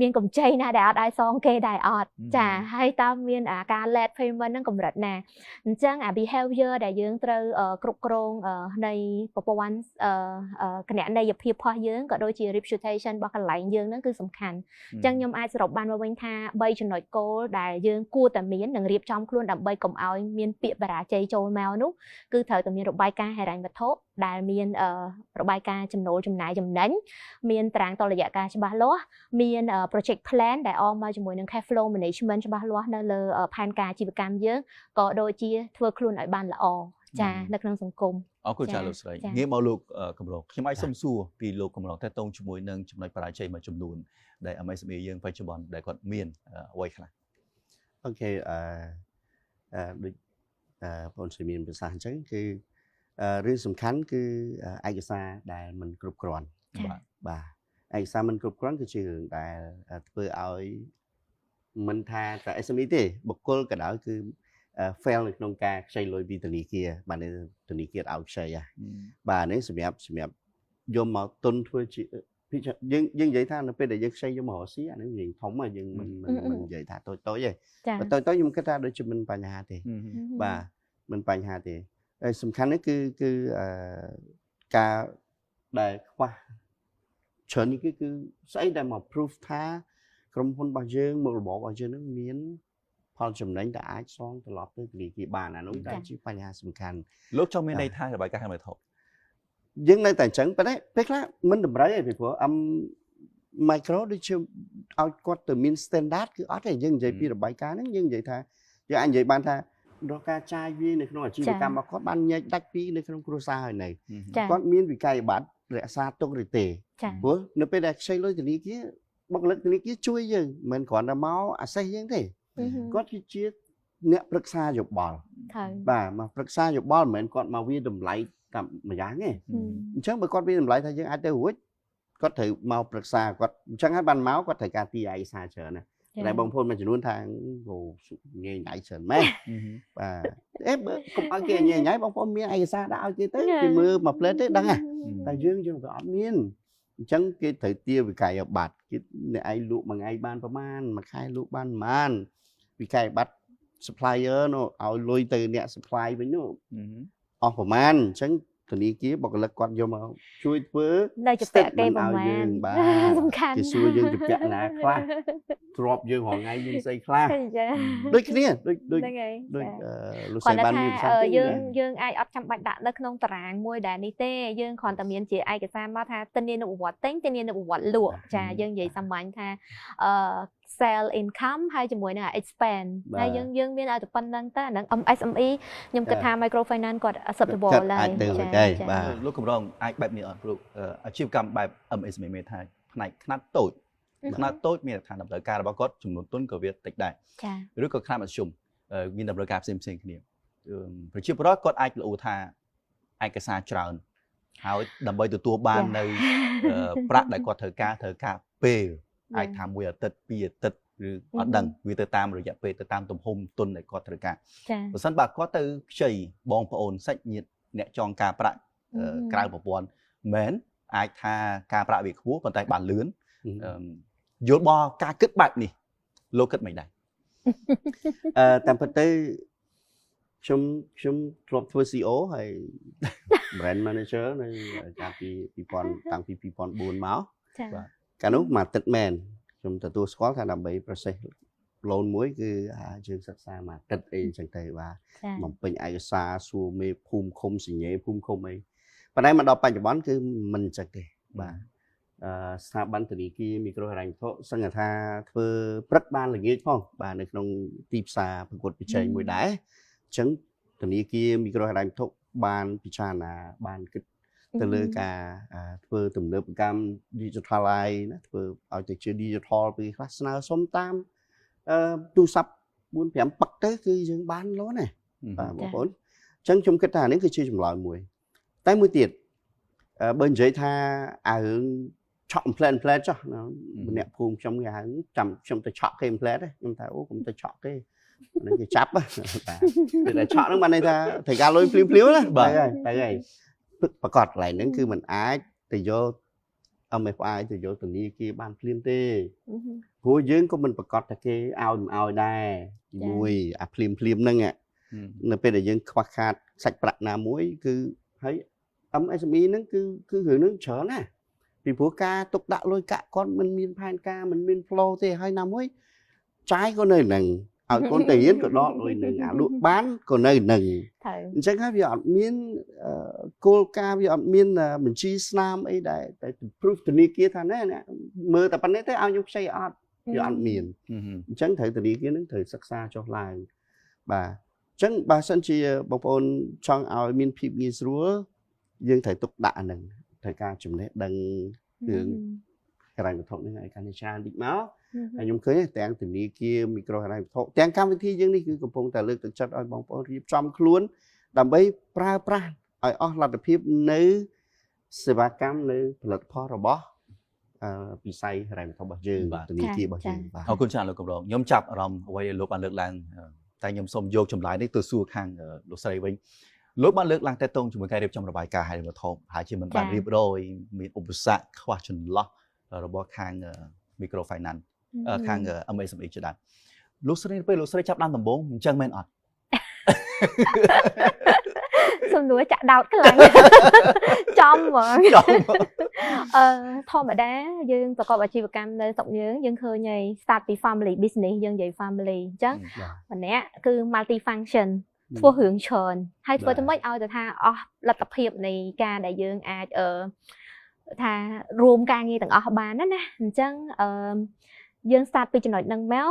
មានកម្ចីណាដែលអត់អាចសងគេដែរអត់ចាហើយតើមានអាការ late payment ហ្នឹងកម្រិតណាអញ្ចឹងអា behavior ដែលយើងត្រូវគ្រប់គ្រងនៃប្រព័ន្ធគណនេយ្យភាពរបស់យើងក៏ដូចជា reputation របស់កន្លែងយើងហ្នឹងគឺសំខាន់អញ្ចឹងខ្ញុំអាចសរុបបានមកវិញថា3ចំណុចគោលដែលយើងគួរតែមាននិងរៀបចំខ្លួនដើម្បីកុំឲ្យមានពាក្យបរាជ័យចូលមកនោះគឺត្រូវតែមានរបាយការណ៍ហិរញ្ញវត្ថុដែលមានរបាយការណ៍ចំណូលចំណាយចំណេញមានតារាងតុល្យការច្បាស់លាស់មាន project plan ដែលអមមកជាមួយនឹង cash flow management ច្បាស់លាស់នៅលើផែនការអាជីវកម្មយើងក៏ដូចជាធ្វើខ្លួនឲ្យបានល្អចានៅក្នុងសង្គម។ អរគុណចាលោកស្រីងាកមកលោកកម្រងខ្ញុំអាចសុំសួរពីលោកកម្រងតេតងជាមួយនឹងចំណុចបរាជ័យមួយចំនួនដែល MSME យើងបច្ចុប្បន្នដែលគាត់មានអ្វីខ្លះ? OK ដូចបងស្រីមានប្រសាសន៍អញ្ចឹងគឺរឿងសំខាន់គឺឯកសារដែលមិនគ្រប់គ្រាន់បាទបាទឯកសារមិនគ្រប់គ្រាន់គឺជារឿងដែលធ្វើឲ្យមិនថាតែ SME ទេបុគ្គលក៏ដោយគឺ fail នៅក្នុងការខ្ចីលុយពីធនាគារបាទធនាគារឲ្យខ្ចីបាទនេះសម្រាប់សម្រាប់យកមកទុនធ្វើជាយើងយើងនិយាយថានៅពេលដែលយើងខ្ចីយកមករកស៊ីអានេះយើងធំហើយយើងមិនមិនមិននិយាយថាតូចតូចទេបើតូចតូចខ្ញុំគិតថាដូចជាមិនបញ្ហាទេបាទមិនបញ្ហាទេហើយសំខាន់នេះគឺគឺអឺការដែលខ្វះច្រើននេះគឺគឺស្អីដែលមក proof ថាក្រុមហ៊ុនរបស់យើងមុខរបររបស់យើងនឹងមានផលចំណេញដែលអាចសងត្រឡប់ទៅធនាគារបានអានោះដែលជាបញ្ហាសំខាន់។ លោកចង់មានន័យថារបាយការណ៍ហិរញ្ញវត្ថុ យើងនៅតែអញ្ចឹងប៉ុន្តែពេលខ្លះមិនតម្រូវទេពីព្រោះអឹម micro ដូចជាឲ្យគាត់ទៅមាន standard គឺអត់ទេយើងនិយាយពីរបាយការណ៍ហ្នឹងយើងនិយាយថាយើងអាចនិយាយបានថារកការចាយវាយនៅក្នុងអាជីវកម្មរបស់គាត់បានញែកដាច់ពីនៅក្នុងគ្រួសារហើយនៅគាត់មានវិក័យប័ត្ររក្សាទុកឬទេព្រោះនៅពេលដែលខ្ចីលុយធនាគារបុគ្គលិកធនាគារជួយយើងមិនគ្រាន់តែមក assess យើងទេគាត់គឺជាអ្នកប្រឹក្សាយោបល់បាទមកប្រឹក្សាយោបល់មិនមែនគាត់មកវាតម្លៃតាមម្យ៉ាងទេអញ្ចឹងបើគាត់វាតម្លៃថាយើងអាចទៅរួចគាត់ត្រូវមកប្រឹក្សាគាត់អញ្ចឹងហើយបានមកគាត់ត្រូវការទីឯកសារច្រើនណាតែបងប្អូនមួយចំនួនថាអូញ៉ៃញ៉ៃច្រើនមែនបាទអេបើកុំឲ្យគេញ៉ៃញ៉ៃបងប្អូនមានឯកសារដាក់ឲ្យគេទៅគេមើលមួយផ្លែទេដឹងហ៎តែយើងយើងក៏អត់មានអញ្ចឹងគេត្រូវទាវិក័យប័ត្រគេអ្នកឯងលក់មួយថ្ងៃបានប្រមាណមួយខែលក់បានប្រមាណវិក័យប័ត្រ supplier នោះឲ្យលុយទៅអ្នក supply វិញនោះអស់ប្រមាណអញ្ចឹងធនាគារបុគ្គលិកគាត់យកមកជួយធ្វើ នៅជំពាក់គេប្រមាណ បាទ សំខាន់ គេសួរយើងជំពាក់ណាខ្លះទ្របយើងរាល់ថ្ងៃយើងស្អីខ្លះដូចគ្នាដូចដូចដូចលោកស្រីបានមានប្រសាសន៍យើងយើងអាចអត់ចាំបាច់ដាក់នៅក្នុងតារាងមួយដែលនេះទេយើងគ្រាន់តែមានជាឯកសារមកថាទិន្នានុប្រវត្តិទិញទិន្នានុប្រវត្តិលក់ចាយើងនិយាយសាមញ្ញថាអឺ sell income ហើយជាមួយនឹង expense ហើយយើងយើងមានឲ្យតែប៉ុណ្្នឹងទៅអាហ្នឹង MSME ខ្ញុំគិតថា microfinance គាត់ acceptable ហើយចាបាទ លោកកម្រងអាចបែបនេះអត់ព្រោះអាជីវកម្មបែប MSME មានថាផ្នែកខ្នាតតូចខ្នាតតូចមានថាតម្រូវការរបស់គាត់ចំនួនទុនក៏វាតិចដែរឬក៏ខ្នាតមធ្យមមានតម្រូវការផ្សេងផ្សេងគ្នាប្រជាពលរដ្ឋគាត់អាចលោថាឯកសារច្រើនហើយដើម្បីទទួលបាននៅប្រាក់ដែលគាត់ត្រូវការត្រូវការពេលអាចថាមួយអាទិត្យពីរអាទិត្យឬអត់ដឹងវាទៅតាមរយៈពេលទៅតាមទំហំទុនដែលគាត់ត្រូវការបើសិនបើគាត់ទៅខ្ចីបងប្អូនសាច់ញាតិអ្នកចងការប្រាក់ក្រៅប្រព័ន្ធមែនអាចថាការប្រាក់វាខ្ពស់ប៉ុន្តែបានលឿនយល់បការគិតបែបនេះលោកគិតមិនដែរ? តាមពិតទៅ ខ្ញុំខ្ញុំធ្លាប់ធ្វើ CEO ហើយ brand manager នៅកាលពី2000តាំងពី2004មក ចា បាទ កាលនោះមួយអាទិត្យមែនខ្ញុំទទួលស្គាល់ថាដើម្បី process loan មួយគឺយើងសិក្សាមួយអាទិត្យអីអញ្ចឹងទៅបាទ ចា បំពេញឯកសារសួរមេភូមិឃុំសញ្ញេភូមិឃុំអីប៉ុន្តែមកដល់បច្ចុប្បន្នគឺមិនអញ្ចឹងទេបាទស្ថាប័នធនាគារមីក្រូហិរញ្ញវត្ថុសឹងថាធ្វើព្រឹកបានល្ងាចផងបាទនៅក្នុងទីផ្សារប្រកួតប្រជែងមួយដែរអញ្ចឹងធនាគារមីក្រូហិរញ្ញវត្ថុបានពិចារណាបានគិតទៅលើការធ្វើទំនើបកម្ម digitalize ណាធ្វើឲ្យទៅជា digital ពេលខ្លះស្នើសុំតាមទូរស័ព្ទ4 5ប៉ឹកទៅគឺយើងបានលោណាបាទបងប្អូនអញ្ចឹងខ្ញុំគិតថានេះគឺជាចម្លើយមួយតែមួយទៀតបើនិយាយថាអារឿងឆក់ផ្លែផ្លែចុះម្នាក់ភូមិខ្ញុំគេហៅចាំខ្ញុំទៅឆក់គេផ្លែទេខ្ញុំថាអូកុំទៅឆក់គេហ្នឹងគេចាប់បាទគឺតែឆក់ហ្នឹងបានន័យថាត្រូវការលុយភ្លាមភ្លាមណាបាទហើយហើយប្រកាសកន្លែងហ្នឹងគឺมันអាចទៅយក MFI ទៅយកធនាគារបានភ្លាមទេព្រោះយើងក៏មិនប្រកាសថាគេឲ្យមិនឲ្យដែរមួយអាភ្លាមភ្លាមហ្នឹងនៅពេលដែលយើងខ្វះខាតសាច់ប្រាក់ណាមួយគឺហើយ MSME ហ្នឹងគឺគឺរឿងហ្នឹងច្រើនណាស់ពីព្រោះការទុកដាក់លុយកាក់គាត់មិនមានផែនការមិនមាន flow ទេហើយណាមួយចាយក៏នៅនឹងឲ្យកូនទៅរៀនក៏ដកលុយនឹងអាលក់បានក៏នៅនឹងអញ្ចឹងហើយវាអត់មានគោលការណ៍វាអត់មានបញ្ជីស្នាមអីដែរតែ proof ធនាគារថាណែមើលតែប៉ុណ្ណេះទេឲ្យខ្ញុំខ្ចីអត់វាអត់មានអញ្ចឹងត្រូវធនាគារនឹងត្រូវសិក្សាចុះឡើងបាទអញ្ចឹងបើសិនជាបងប្អូនចង់ឲ្យមានភាពងាយស្រួលយើងត្រូវទុកដាក់អានឹងត្រូវការចំណេះដឹងរឿងហិរញ្ញវត្ថុនេះឲ្យកាន់តែច្រើនតិចមកហើយខ្ញុំឃើញទាំងធនាគារមីក្រូហិរញ្ញវត្ថុទាំងកម្មវិធីយើងនេះគឺកំពុងតែលើកទឹកចិត្តឲ្យបងប្អូនរៀបចំខ្លួនដើម្បីប្រើប្រាស់ឲ្យអស់លទ្ធភាពនៅសេវាកម្មនៅផលិតផលរបស់វិស័យហិរញ្ញវត្ថុរបស់យើងធនាគាររបស់យើងបាទ អរគុណច្រើនលោកកម្រងខ្ញុំចាប់អារម្មណ៍អ្វីដែលលោកបានលើកឡើងតែខ្ញុំសូមយកចម្លើយនេះទៅសួរខាងលោកស្រីវិញលោកបានលើកឡើងតេតងជាមួយការរៀបចំរបាយការណ៍ហិរញ្ញវត្ថុហើយជាមិនបានរៀបរយមានឧបសគ្គខ្វះចន្លោះរបស់ខាង micro finance ខាង MSME ជាដើមលោកស្រីពេលលោកស្រីចាប់ដើមដំបូងអញ្ចឹងមែនអត់ សំណួរចាក់ដោតខ្លាំងចំហ្មងធម្មតាយើងប្រកបអាជីវកម្មនៅស្រុកយើងយើងឃើញហើយ start ពី family business យើងនិយាយ family អញ្ចឹងម្នាក់គឺ multi function ធ្វើរឿងច្រើនហើយធ្វើទៅម៉េចឲ្យទៅថាអស់លទ្ធភាពនៃការដែលយើងអាចថារួមការងារទាំងអស់បានណាណាអញ្ចឹងអឺយើង start ពីចំណុចហ្នឹងមក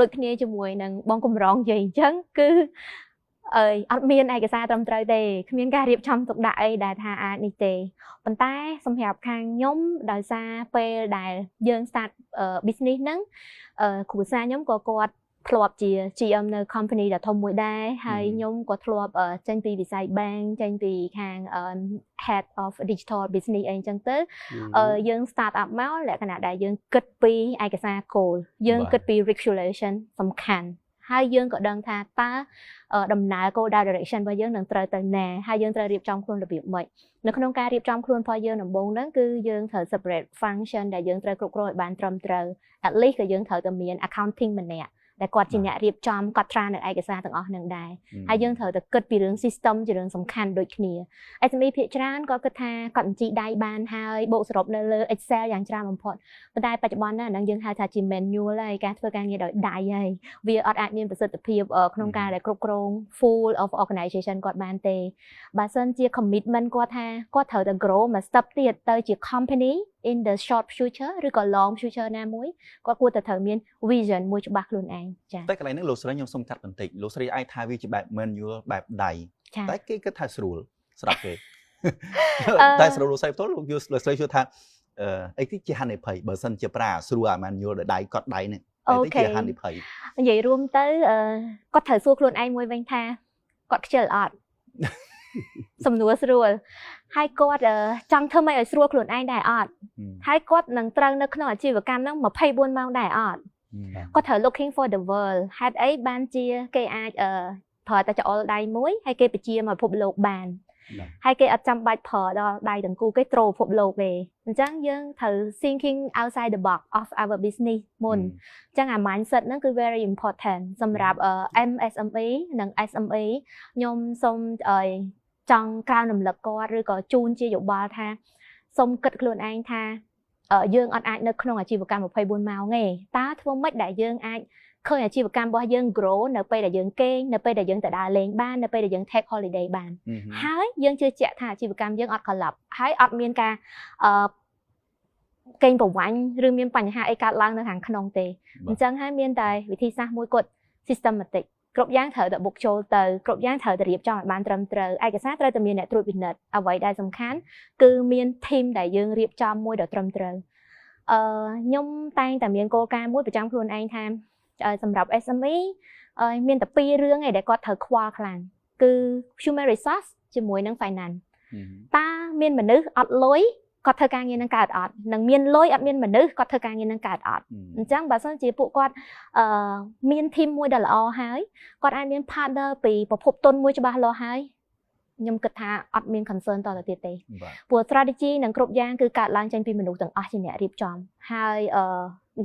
ដូចគ្នាជាមួយនឹងបងកម្រងនិយាយអញ្ចឹងគឺអើយអត់មានឯកសារត្រឹមត្រូវទេគ្មានការរៀបចំទុកដាក់អីដែលថាអាចនេះទេប៉ុន្តែសម្រាប់ខាងខ្ញុំដោយសារពេលដែលយើង start business ហ្នឹងគ្រួសារខ្ញុំក៏គាត់ធ្លាប់ជា GM នៅ company ដ៏ធំមួយដែរហើយខ្ញុំក៏ធ្លាប់ចេញពីវិស័យ bank ចេញពីខាង head of digital business អីចឹងទៅយើង start up មកលក្ខណៈដែលយើងគិតពីឯកសារគោលយើងគិតពី regulation សំខាន់ហើយយើងក៏ដឹងថាតើដំណើរ goal direction របស់យើងនឹងត្រូវទៅណាហើយយើងត្រូវរៀបចំខ្លួនរបៀបម៉េចនៅក្នុងការរៀបចំខ្លួនរបស់យើងដំបូងហ្នឹងគឺយើងត្រូវ separate function ដែលយើងត្រូវគ្រប់គ្រងឲ្យបានត្រឹមត្រូវ at least ក៏យើងត្រូវតែមាន accounting ម្នាក់ដែលគាត់ជាអ្នករៀបចំកត់ត្រានៅឯកសារទាំងអស់នឹងដែរហើយយើងត្រូវតែគិតពីរឿង system ជារឿងសំខាន់ដូចគ្នា SME ភាគច្រើនក៏គិតថាគាត់បញ្ជីដៃបានហើយបូកសរុបនៅលើ Excel យ៉ាងច្រើនបំផុតប៉ុន្តែបច្ចុប្បន្នណាហ្នឹងយើងហៅថាជា manual ហើយការធ្វើការងារដោយដៃហើយវាអត់អាចមានប្រសិទ្ធភាពក្នុងការដែលគ្រប់គ្រង full of organization គាត់បានទេបើសិនជា commitment គាត់ថាគាត់ត្រូវតែ grow មួយ step ទៀតទៅជា company in the short future ឬក៏ long future ណាមួយគាត់គួរតែត្រូវមាន vision មួយច្បាស់ខ្លួនឯងចា៎ តែកន្លែងហ្នឹងលោកស្រីខ្ញុំសុំកាត់បន្តិចលោកស្រីអាចថាវាជាបែប manual បែបដៃតែគេគិតថាស្រួលស្រាប់គេតែស្រួលលោកស្រីផ្ទាល់លោកយល់លោកស្រីជឿថាអីគេជាហានិភ័យបើសិនជាប្រើស្រួលអា manual ដោយដៃកត់ដៃនេះ អី ជាហានិភ័យ និយាយរួមទៅគាត់ត្រូវសួរខ្លួនឯងមួយវិញថាគាត់ខ្ជិលអត់សំណួរស្រួលហើយគាត់ចង់ធ្វើម៉េចឲ្យស្រួលខ្លួនឯងដែរអត់ហើយគាត់នឹងត្រូវនៅក្នុងអាជីវកម្មហ្នឹង24ម៉ោងដែរអត់គាត់ត្រូវ looking for the world ហេតុអីបានជាគេអាចប្រើតែចោលដៃមួយហើយគេបញ្ជាមកពិភពលោកបាន ហើយគេអត់ចាំបាច់ប្រើដល់ដៃទាំងគូគេត្រូពិភពលោកទេអញ្ចឹងយើងត្រូវ thinking outside the box of our business មុនអញ្ចឹងអា mindset ហ្នឹងគឺ very important សម្រាប់ MSME និង SME ខ្ញុំសូមឲ្យចង់ក្រើនរំលឹកគាត់ឬក៏ជូនជាយោបល់ថាសូមគិតខ្លួនឯងថាយើងអត់អាចនៅក្នុងអាជីវកម្ម24ម៉ោងទេតើធ្វើម៉េចដែលយើងអាចឃើញអាជីវកម្មរបស់យើង grow នៅពេលដែលយើងគេងនៅពេលដែលយើងទៅដើរលេងបាននៅពេលដែលយើង take holiday បានហើយយើងជឿជាក់ថាអាជីវកម្មយើងអត់ collapse ហើយអត់មានការកេងប្រវ័ញ្ចឬមានបញ្ហាអីកើតឡើងនៅខាងក្នុងទេអញ្ចឹងហើយមានតែវិធីសាស្ត្រមួយគត់ systematic គ្រប់យ៉ាងត្រូវតែបុកចូលទៅគ្រប់យ៉ាងត្រូវតែរៀបចំឲ្យបានត្រឹមត្រូវឯកសារត្រូវតែមានអ្នកត្រួតពិនិត្យអ្វីដែលសំខាន់គឺមាន team ដែលយើងរៀបចំមួយដ៏ត្រឹមត្រូវខ្ញុំតែងតែមានគោលការណ៍មួយប្រចាំខ្លួនឯងថាសម្រាប់ SME មានតែពីររឿងឯងដែលគាត់ត្រូវខ្វល់ខ្លាំងគឺ human resource ជាមួយនឹង finance តើមានមនុស្សអត់លុយគាត់ធ្វើការងារនឹងកើតអត់នឹងមានលុយអត់មានមនុស្សគាត់ធ្វើការងារនឹងកើតអត់អញ្ចឹងបើសិនជាពួកគាត់មាន team មួយដ៏ល្អហើយគាត់អាចមាន partner ពីប្រភពទុនមួយច្បាស់លាស់ហើយខ្ញុំគិតថាអត់មាន concern តទៅទៀតទេព្រោះ strategy និងគ្រប់យ៉ាងគឺកើតឡើងចេញពីមនុស្សទាំងអស់ជាអ្នករៀបចំហើយ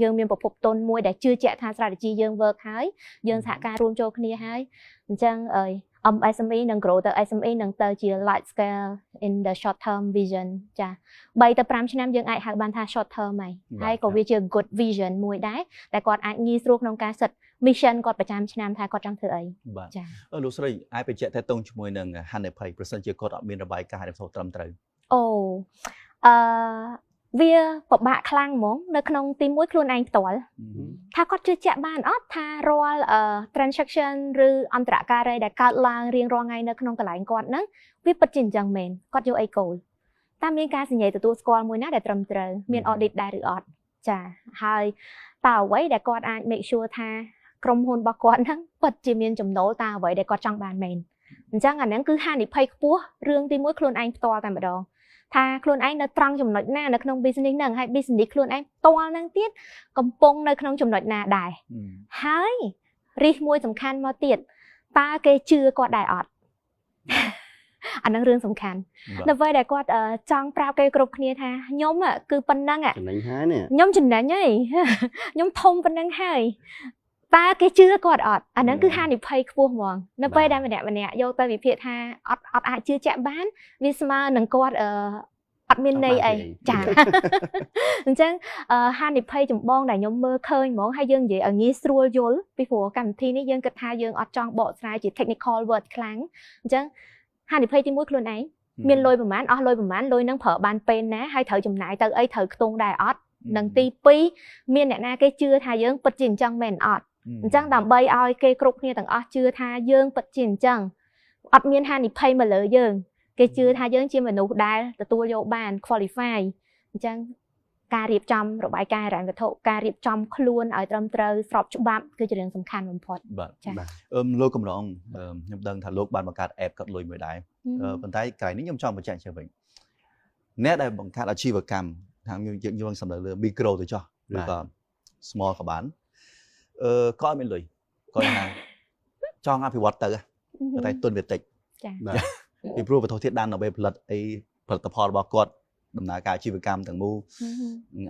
យើងមានប្រភពទុនមួយដែលជឿជាក់ថា strategy យើង work ហើយយើងសហការរួមចូលគ្នាហើយអញ្ចឹងអី MSME នឹង grow ទៅ SME នឹងទៅជា large scale in the short term vision ចា3ទៅ5ឆ្នាំយើងអាចហៅបានថា short term ហើយហើយក៏វាជា good vision មួយដែរដែលគាត់អាចងាយស្រួលក្នុងការ set mission គាត់ប្រចាំឆ្នាំថាគាត់ចង់ធ្វើអី បាទ ចា លោកស្រីអាចបញ្ជាក់តទៅជាមួយនឹងហានិភ័យប្រសិនជាគាត់អត់មានរបាយការណ៍ហិរញ្ញវត្ថុត្រឹមត្រូវ អូអឺវាពិបាកខ្លាំងហ្មងនៅក្នុងទីមួយខ្លួនឯងផ្ទាល់ថាគាត់ជឿជាក់បានអត់ថារាល់ transaction ឬអន្តរការីដែលកើតឡើងរៀងរាល់ថ្ងៃនៅក្នុងកន្លែងគាត់ហ្នឹងវាពិតជាអញ្ចឹងមែនគាត់យកអីគោលតើមានការសញ្ញាទទួលស្គាល់មួយណាដែលត្រឹមត្រូវមាន audit ដែរឬអត់ចាហើយតើអ្វីដែលគាត់អាច make sure ថាក្រុមហ៊ុនរបស់គាត់ហ្នឹងពិតជាមានចំណូលតើអ្វីដែលគាត់ចង់បានមែនអញ្ចឹងអាហ្នឹងគឺហានិភ័យខ្ពស់រឿងទីមួយខ្លួនឯងផ្ទាល់តែម្ដងថាខ្លួនឯងនៅត្រង់ចំណុចណានៅក្នុង business ហ្នឹងហើយ business ខ្លួនឯងផ្ទាល់ហ្នឹងទៀតកំពុងនៅក្នុងចំណុចណាដែរហើយរិះមួយសំខាន់មកទៀតតើគេជឿគាត់ដែរអត់អាហ្នឹងរឿងសំខាន់នៅពេលដែលគាត់ចង់ប្រាប់គេគ្រប់គ្នាថាខ្ញុំគឺប៉ុណ្ណឹង ចំណេញហើយនេះ ខ្ញុំចំណេញហើយខ្ញុំធំប៉ុណ្ណឹងហើយតើគេជឿគាត់អត់អាហ្នឹងគឺហានិភ័យខ្ពស់ហ្មងនៅពេលដែលម្នាក់ម្នាក់យកទៅវិភាគថាអត់អត់អាចជឿជាក់បានវាស្មើនឹងគាត់អត់មានន័យអីចាអញ្ចឹងហានិភ័យចម្បងដែលខ្ញុំមើលឃើញហ្មងហើយយើងនិយាយឲ្យងាយស្រួលយល់ពីព្រោះកម្មវិធីនេះយើងគិតថាយើងអត់ចង់បកស្រាយជា technical word ខ្លាំងអញ្ចឹងហានិភ័យទី1ខ្លួនឯងមានលុយប្រហែលអស់លុយប្រហែលលុយនឹងប្រើបានពេលណាហើយត្រូវចំណាយទៅអីត្រូវខ្ទង់ដែរអត់និងទី2មានអ្នកណាគេជឿថាយើងពិតជាអញ្ចឹងមែនអត់អញ្ចឹងដើម្បីឲ្យគេគ្រប់គ្នាទាំងអស់ជឿថាយើងពិតជាអញ្ចឹងអត់មានហានិភ័យមកលើយើងគេជឿថាយើងជាមនុស្សដែលទទួលយកបាន qualify អញ្ចឹងការរៀបចំរបាយការណ៍ហិរញ្ញវត្ថុការរៀបចំខ្លួនឲ្យត្រឹមត្រូវស្របច្បាប់គឺជារឿងសំខាន់បំផុត បាទ ចា៎ លោកកំរងខ្ញុំដឹងថាលោកបានបង្កើត app កាត់លុយមួយដែរប៉ុន្តែកន្លែងនេះខ្ញុំចង់បញ្ជាក់ជាវិញអ្នកដែលបង្កើតអាជីវកម្មថាយើងយើងសំដៅលើ micro ទៅចុះឬក៏ small ក៏បានក៏អត់មានលុយគាត់ថាចង់អភិវឌ្ឍទៅប៉ុន្តែទុនវាតិច ចា៎ បាទ ពីព្រោះវត្ថុធាតុដើមដើម្បីផលិតអីផលិតផលរបស់គាត់ដំណើរការអាជីវកម្មទាំងមូល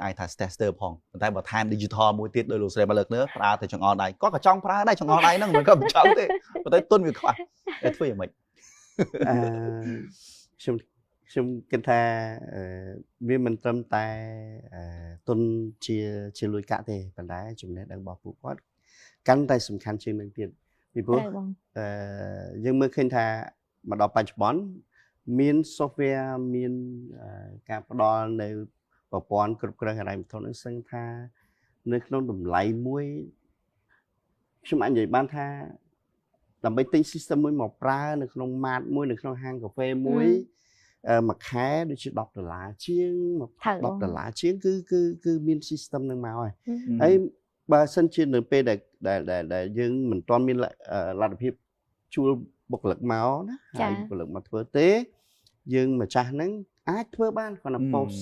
អាចថា tester ផងប៉ុន្តែបើថែម digital មួយទៀតដោយលោកស្រីមកលើកនេះប្រើតែចង្អុលដៃគាត់ក៏ចង់ប្រើដែរចង្អុលដៃហ្នឹងមិនក៏មិនចង់ទេប៉ុន្តែទុនវាខ្វះតែធ្វើយ៉ាងម៉េច អឺខ្ញុំខ្ញុំគិតថាវាមិនត្រឹមតែទុនជាលុយកាក់ទេប៉ុន្តែចំណេះដឹងរបស់ពួកគាត់កាន់តែសំខាន់ជាងនឹងទៀតពីព្រោះ ត្រូវបង យើងមើលឃើញថាមកដល់បច្ចុប្បន្នមាន software មានការផ្ដល់នៅប្រព័ន្ធគ្រប់គ្រងហិរញ្ញវត្ថុនឹងសឹងថានៅក្នុងតម្លៃមួយខ្ញុំអាចនិយាយបានថាដើម្បីទិញ system មួយមកប្រើនៅក្នុង mart មួយនៅក្នុងហាងកាហ្វេមួយមួយខែដូចជា10ដុល្លារជាង ត្រូវ 10ដុល្លារជាងគឺគឺគឺមាន system នឹងមកហើយហើយបើសិនជានៅពេលដែលដែលដែលយើងមិនទាន់មានលទ្ធភាពជួលបុគ្គលិកមកណាហើយបុគ្គលិកមកធ្វើទេយើងម្ចាស់ហ្នឹងអាចធ្វើបានគ្រាន់តែ post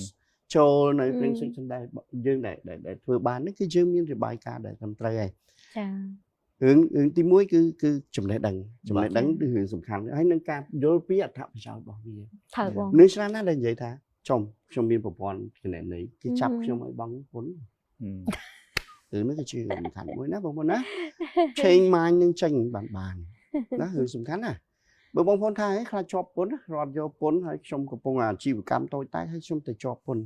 ចូលនៅក្នុង section ដែលយើងដែលដែលធ្វើបានហ្នឹងគឺយើងមានរបាយការណ៍ដែលត្រឹមត្រូវហើយ ចា រឿងទី1គឺចំណេះដឹងចំណេះដឹងគឺរឿងសំខាន់ហើយនឹងការយល់ពីអត្ថប្រយោជន៍របស់វា ត្រូវបង នេះច្រើនណាស់ដែលនិយាយថាចំខ្ញុំមានប្រព័ន្ធគណនេយ្យគេចាប់ខ្ញុំឲ្យបង់ពន្ធរឿងនេះគឺជារឿងសំខាន់មួយណាបងប្អូនណា change mind នឹងចេញបានបានណារឿងសំខាន់ណាបើបងប្អូនថាខ្លាចជាប់ពន្ធរត់យកពន្ធហើយខ្ញុំកំពុងអាជីវកម្មតូចតាចហើយខ្ញុំទៅជាប់ពន្ធ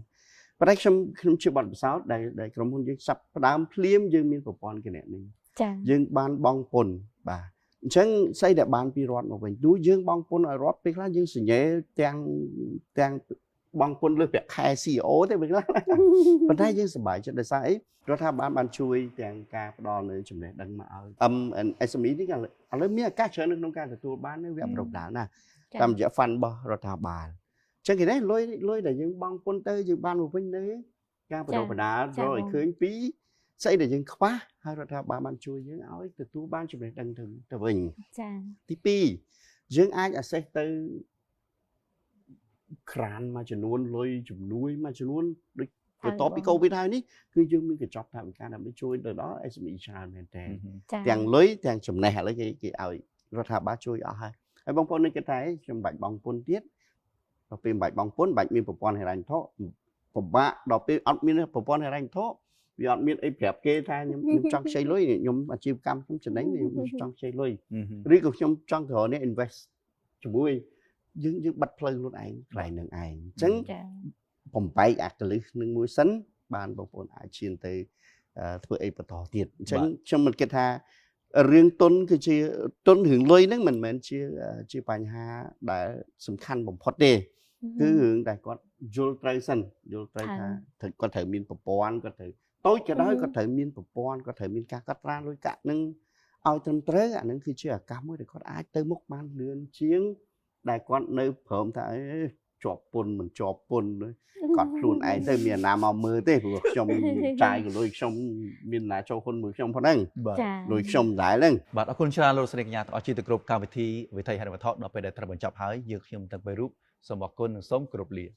ប៉ុន្តែខ្ញុំជាបទពិសោធន៍ដែលក្រុមហ៊ុនយើងចាប់ផ្ដើមភ្លាមយើងមានប្រព័ន្ធគណនេយ្យ ចា៎ យើងបានបង់ពន្ធបាទអញ្ចឹងស្អីដែលបានពីរដ្ឋមកវិញទោះយើងបង់ពន្ធឲ្យរដ្ឋពេលខ្លះយើងសញ្ញេទាំងបង់ពន្ធលើសប្រាក់ខែ CEO ទេពេលខ្លះ ប៉ុន្តែយើងសប្បាយចិត្តដោយសារអីរដ្ឋាភិបាលបានជួយទាំងការផ្ដល់នៅចំណេះដឹងមកឲ្យ MSME នេះឥឡូវមានឱកាសច្រើននៅក្នុងការទទួលបាននៅវគ្គបណ្ដុះបណ្ដាលណាតាមរយៈ fund របស់រដ្ឋាភិបាលអញ្ចឹងគេនេះលុយលុយដែលយើងបង់ពន្ធទៅយើងបានមកវិញនៅការបណ្ដុះបណ្ដាលរកឲ្យឃើញពីស្អីដែលយើងខ្វះហើយរដ្ឋាភិបាលបានជួយយើងឲ្យទទួលបានចំណេះដឹងទៅវិញ ចា៎ ទី2យើងអាច access ទៅក្រានមួយចំនួនលុយជំនួយមួយចំនួនដូចបន្ទាប់ពី COVID ហើយនេះគឺយើងមានកញ្ចប់ថវិកាដើម្បីជួយទៅដល់ SME ច្រើនមែនតើ ចា៎ ទាំងលុយទាំងចំណេះឥឡូវគេគេឲ្យរដ្ឋាភិបាលជួយអស់ហើយហើយបងប្អូននេះគេថាខ្ញុំមិនបាច់បង់ពន្ធទៀតដល់ពេលមិនបាច់បង់ពន្ធមិនបាច់មានប្រព័ន្ធហិរញ្ញវត្ថុពិបាកដល់ពេលអត់មានប្រព័ន្ធហិរញ្ញវត្ថុវាអត់មានអីប្រាប់គេថាខ្ញុំខ្ញុំចង់ខ្ចីលុយខ្ញុំអាជីវកម្មខ្ញុំចំណេញខ្ញុំចង់ខ្ចីលុយឬក៏ខ្ញុំចង់ទៅរកអ្នក invest ជាមួយយើងយើងបិទផ្លូវខ្លួនឯងកន្លែងនឹងឯងអញ្ចឹង ចា៎ បំបែកអាកលឹះនឹងមួយសិនបានបងប្អូនអាចឈានទៅធ្វើអីបន្តទៀតអញ្ចឹងខ្ញុំមិនគិតថារឿងទុនគឺជាទុនរឿងលុយហ្នឹងមិនមែនជាជាបញ្ហាដែលសំខាន់បំផុតទេគឺរឿងដែលគាត់យល់ត្រូវសិនយល់ត្រូវថាត្រូវគាត់ត្រូវមានប្រព័ន្ធគាត់ត្រូវតូចក៏ដោយគាត់ត្រូវមានប្រព័ន្ធគាត់ត្រូវមានការកត់ត្រាលុយកាក់នឹងឲ្យត្រឹមត្រូវអានឹងគឺជាឱកាសមួយដែលគាត់អាចទៅមុខបានលឿនជាងដែលគាត់នៅព្រមថាជាប់ពន្ធមិនជាប់ពន្ធគាត់ខ្លួនឯងទៅមានណាមកមើលទេព្រោះខ្ញុំចាយកលុយខ្ញុំមានណាចូលហ៊ុនមួយខ្ញុំផងហ្នឹង បាទ ចា៎ លុយខ្ញុំដែរហ្នឹង បាទអរគុណច្រើនលោកស្រីកញ្ញាទាំងអស់ជាទៅគ្រប់កម្មវិធីវិថីហិរញ្ញវត្ថុដល់ពេលដែលត្រូវបញ្ចប់ហើយយើងខ្ញុំទាំងបីរូបសូមអរគុណនិងសូមគោរពលា។